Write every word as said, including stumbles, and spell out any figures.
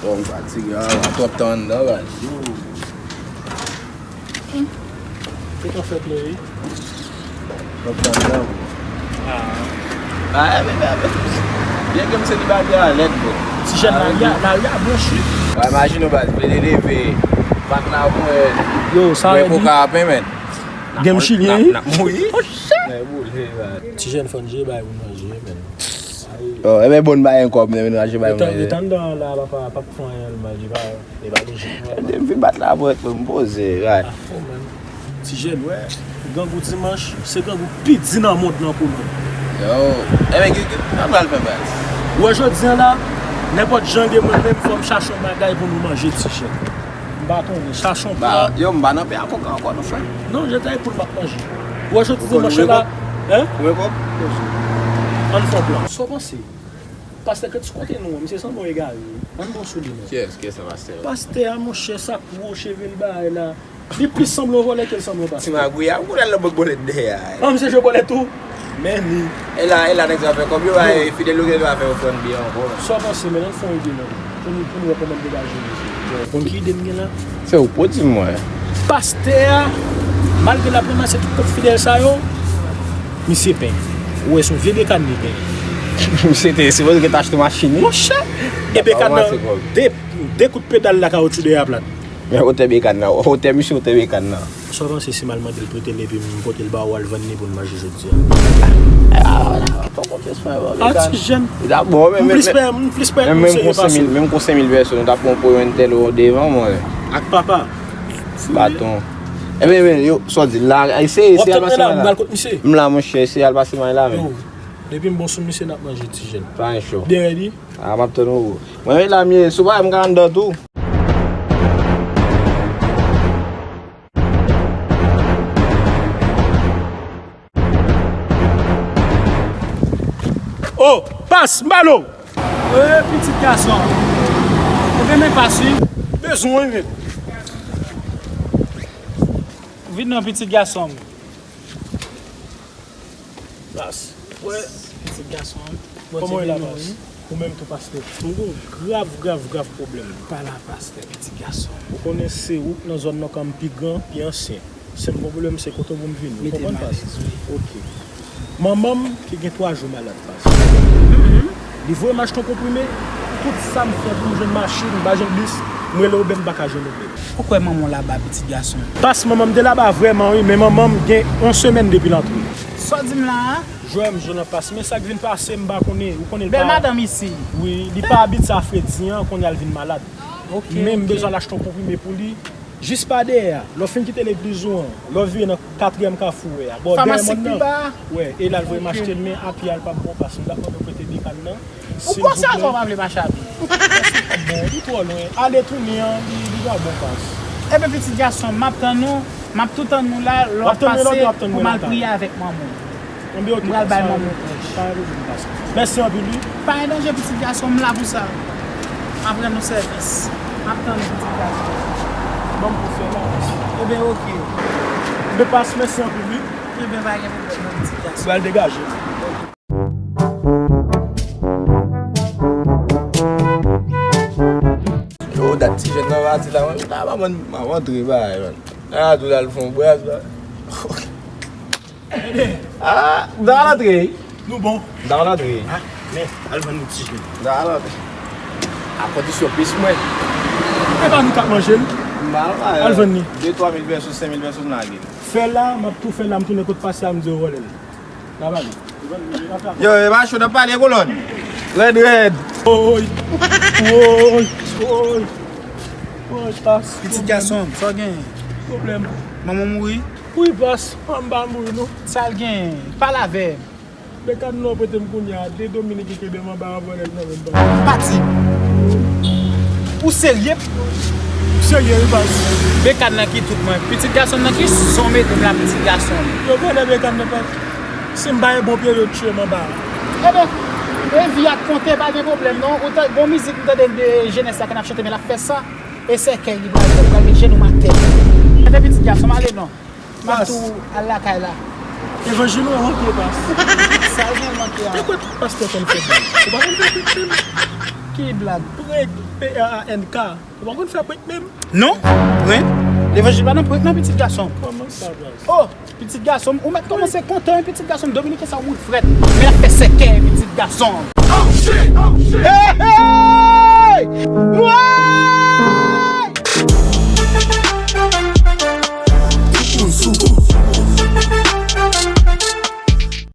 Bon, m fatige, a, twòp tan anndan, baz. Yo. Kòman w fè, Chloé? Twòp tan anndan, bro. Ah. Ah, men, men, men. Byen ke m selibatè a lèd, bro. Ti jèn lari a, lari a blanchi. Wa imajine w, baz, vle leve, vat la pou wè. Yo, sa wè koka a pen, men. Gen m chilyen, wi. N ap mouri. Oh, shit. Ti jèn fò n jere bagay pou n manje, men. Oh, e ben bon bagay ankò, men nou achte bagay manje. Yo t anndan la, papa, p ap fè anyen, l manje pa, e pa lojik, non. Depi m fin bat la, bro, m poze, right. Afo, man. Ti jèn, wè, grangou dimanch, se grangou pi di nan mond lan pou nou. Yo, e ben, ki, ki, sa pral fè, baz? Ou wè jodi a la, nenpòt jan gen mwen menm, fò m chache yon bagay pou nou manje, ti jèn. M pa konnen, chache yon plan. Yo, m pa nan pè avoka ankò, non, frè. Non, je t'ai pou l m ap manje. Ou wè jodi dimanch la, hein? Ou wè kòb? Ann fè yon plan. Sa w panse? Pastè Kretch kote nou an, misye sanble yon egare wi. Ann bon sou li non. Kiyès, kiyès sa pastè yo? Pastè a monchè sa gwo cheve l bagay la. Li plis sanble yon vòlè ke l sanble yon pastè. Ti magouya, ou konnen l nan bank bòlèt dèyè a. An, misye jwe bòlèt tou. Men li. E la, e la nèg sa fè kòb yo, e Fidel yo gen dwa fè ofrann byen ankò. Sa w panse, men ann fè yon ide non. Pou nou, pou nou wè kòman n degaje nou. Konn ki ide m gen la? Se ou k pou di m, mwen. Pastè a, malgre l ap ranmase tout kòb fidèl sa yo, misye penyen. Ou wè se yon vye bekàn li penyen. Misye te sipoze gen achte machin wi. Monchè! E bekàn nan, de, de kout pedal la kawotchou dèyè a plat. Men otè bekàn nan, otè misye, otè bekàn nan. Sa w panse si m al mande l prete l epi m pote l ba ou al vann li pou n manje jodi a? Ah, ti jèn. M plis pè, m plis pè moun serye pase w. Menm kou senk mil pèsòn, ou t ap pran pou yon entèl ou devan mwen. Ak papa. Baton. Ebyen, ebyen, yo, sa w di la, eseye, eseye al pase may la. M la, monchè, eseye al pase may la, men. Depi m bon sou misye, n ap manje, ti jèn. Pa gen cho. Byen rèd wi. Ah, m ap tann ou. Mwen menm la m ye, si w pa wè m ka anndan tou. Oh, pas, m ba l ou. Eh, pitit gason. Ou renmen pas wi. Bezwen wi, men. Vin non, pitit gason m. Pas. Wè. Pitit gason an. Kòman w ye la, pas? Ou menm tou, pastè. M gon grav, grav, grav pwoblèm. Pa la, pastè, pitit gason. Ou konnen se ou k nan zòn nan kan m pi gran, pi ansyen. Si m gon pwoblèm, se kote w pou m vini. Ou konprann, pas? Ok. Manman m, ki gen twa jou malad, pas. Li voye m achte yon konprime, tout sa m fè pou m jwenn machin, m pa jwenn bis, m rele Oben, m pa ka jwenn Oben. Ou kwè manman w laba, pitit gason? Pas, manman m te laba vrèman wi, men manman m gen yon semèn depi l antre. Sa w di m la a? Jwè m jwe nan pas, men sa k vin pase m pa konnen, ou konnen l pa. Bèl madanm isi. Wi, li pa abitye a fredi an, kounye a l vin malad. Men m bezwen al achte yon konprime pou li. Jis pa dèyè a, lè w fin kite legliz ou an, lè w vire nan katriyèm kafou ou wè a, bò dèyè mòn nan. Wè, e l al voye m achte l, men a pye a l p ap bon, pas m t ap mande w prete bekàn nan. Ou panse avan w pa vle mache a pye? Bon, li twò lwen. Ale tounen an, li, li pa bon, pas. Ebyen, pitit gason m, m ap tann ou, m ap tou tann ou la, lè w ap pase pou m al priye avèk manman w. Mwen pral bay manman w prèch. Mèsi anpil, wi. Pa gen danje, pitit gason, m la pou sa. M ap rann ou sèvis. M ap tann ou, pitit gason. Ban m pou fè la. Ebyen, oke. Ebyen, pas, mèsi anpil, wi. Ebyen, pa gen pwoblèm, non, pitit gason. M pral degaje. Yo, dat ti jèn nan pati la, mwen, m ta, m ap rantre bagay, man. A, tou l al fè yon bwaz, la. Ah, m ta al antre. Nou bon. M ta al antre. Ah, men, al vann nou ti jèn. M ta al antre. A kondisyon pis mwen. E pa nou k ap manje l. M pa al vann li. De twa mil pèso, senk mil pèso m lage. Fè la, m ap tou fè la, m tounen kot pastè a, m di yo vòlè l. N ap ale. Yo, e pa cho, n ap pale kolòn. Rèd, rèd. Woy, woy, woy. Woy, pas. Pitit gason m, sa w genyen? Pwoblèm. Manman w mouri? Wi, pas, manman m pa mouri, non. Sa l genyen? Pale avè m. Bekàn nan w prete m kounye a, de Dominiken kenbe m anba a vòlè l nan men m. Pati. Ou serye? Serye, wi, pas. Bekàn nan ki tout mwen. Pitit gason m nan ki son mete m la, pitit gason m. Yo vòlè bekàn nan, pas. Si m pa gen bon pye, yo tchwe m anba a. Ebyen, e vi a k konte, pa gen pwoblèm, non. Ou ta, gon mizik m tande de jenès la ke n ap chante, men l ap fè sa. E sèkèy li pral fè, pral met jenou m atè. Mete pitit gason m ale non. M ap tou al lakay la. Evanjil ou an manke, pas. Sa l gen manke a? E kwè tout pastè konn fè blag. Ou pa konn fè blag menm? Ki blag? Prank, P R A N K. Ou pa konn fè prank menm? Non, prank. Levanjil pa nan prank non, pitit gason. Kòman sa, baz? Oh, pitit gason, ou mèt kòmanse kontan, pitit gason, dominiken sa moun frèt. Men ap fè sèkè, pitit gason. Oh shit! Oh shit!